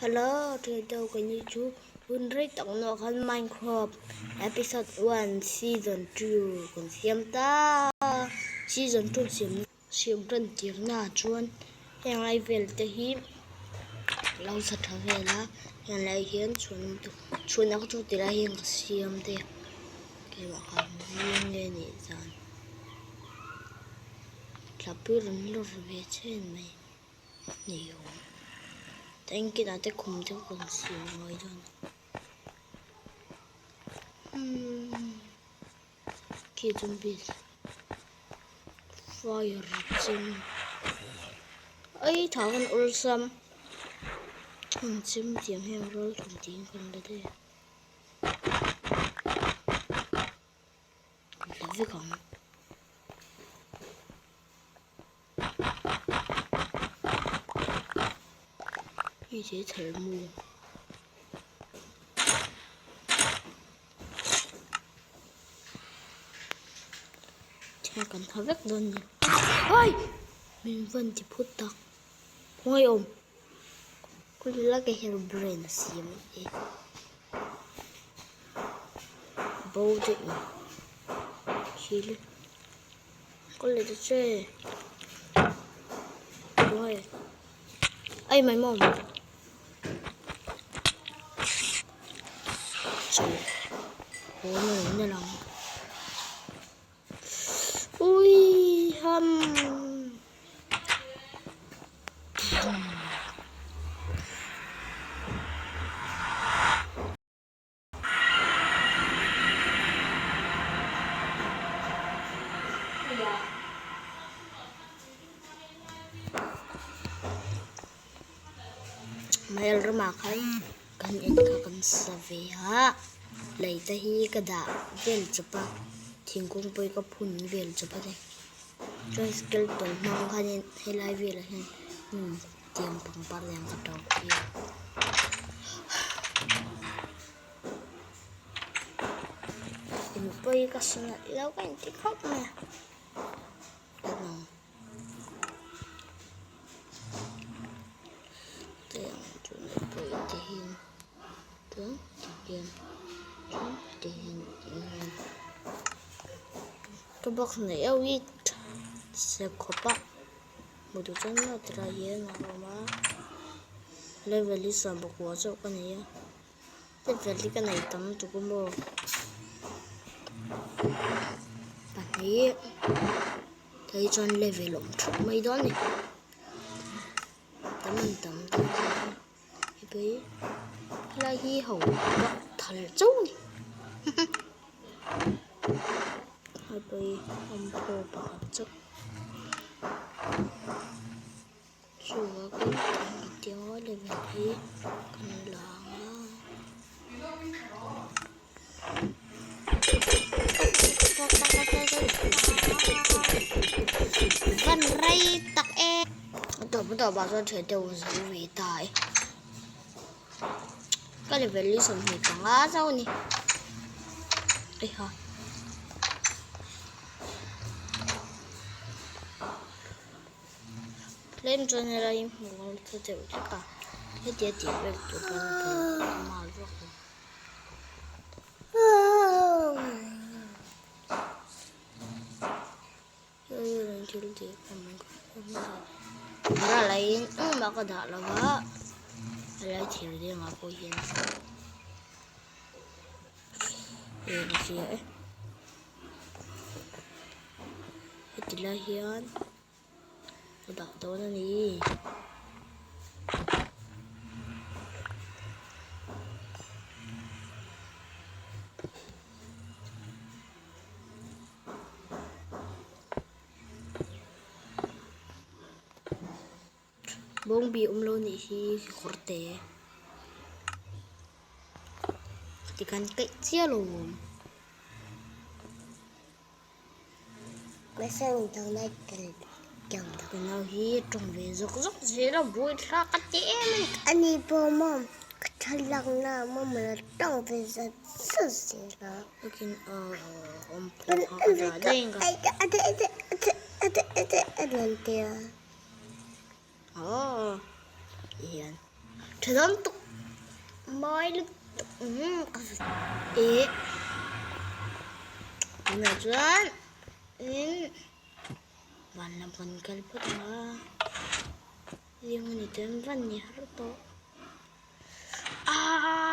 Hello, thian ho ka ni chu hun rei tak nawh khan Minecraft episode one season two kan siam ta season two siam siam tan tir na chuan heng lai vel te hi lo sa tha vel a heng lai hian chhun chhun a chu ti lai hian ka siam te keimah khan zing nge nih zan thlapui rawn lawr ve chhen mai. Ni awm tank inah te khum te kan siam ngai dawn umm khi zombies fire chem ei tha kan awlsam heng chem tiang hian ral thawm tiin kan la daih a kan la vek ang. Hei che chher mu. Thil kan tha vek dawn ni. Ai! Min van ti phut tak. Khawngaih awm. Kul la ka her brain a siam e. Bo daih mai. Thil. Có lẽ che. Rồi. Ê mày mồm. Trời. Ủa này nó lòng. Ui hâm. Hmel ramah khan kan in kha kan sa ve a lei te hi ka dah vel chawp a thingkung pawh hi ka phun vel chawp a ni chuan skeleton hmang khanin helai velah hian hnim tiang pangpar lian ka to hi. Inpui ka hre lo ka inti khawp mai a tiang chu inpui te hian chuan ti hian chuan ti hian ti hian ka box neih ho hi se khawp a. Hmu duh chuan maw tilai hian a awm a level hi sawmpakua chauh ka nei a level hi ka nei tam tuk a maw pahnih thei chuan level awm thup mai dawn a ni tam an tam dawn hei helai hi ho vak thal chauh a ni hei awmphaw pakhat chauh. Chuvang kan tiang a level hi kan la ang a. Van rei tak e. A tawp a tawpah chuan thian te zo ve ta e. Ka level hi 25 chauh a ni. Eiha. Tlem chuan helai hi hmuh a tha deuh hlek a hetia tih vel tur pawn a mal vak lo. Ralaiin engmah ka dah lo va helai thir dengah pawh hian eng a hria e heti lai hian ka dah dawn a ni. Bawngbi awm lo nih hi kawr te tikhan kaih chiah lo awm. Ka nau hi tawng ve zawk zawk zel a buaithlak a ti em a ni. Ani pawh maw ka thlalak na maw la tawng ve zat zat zel a. Takin awm pawh kha ka dah daih ang ka. Aw ti hian. Tha dawn tuk. Mawi lutuk. Umm ka eh tunah chuan in van lam kan kal phawt ang a. Zing a ni chuan van ni har tawh.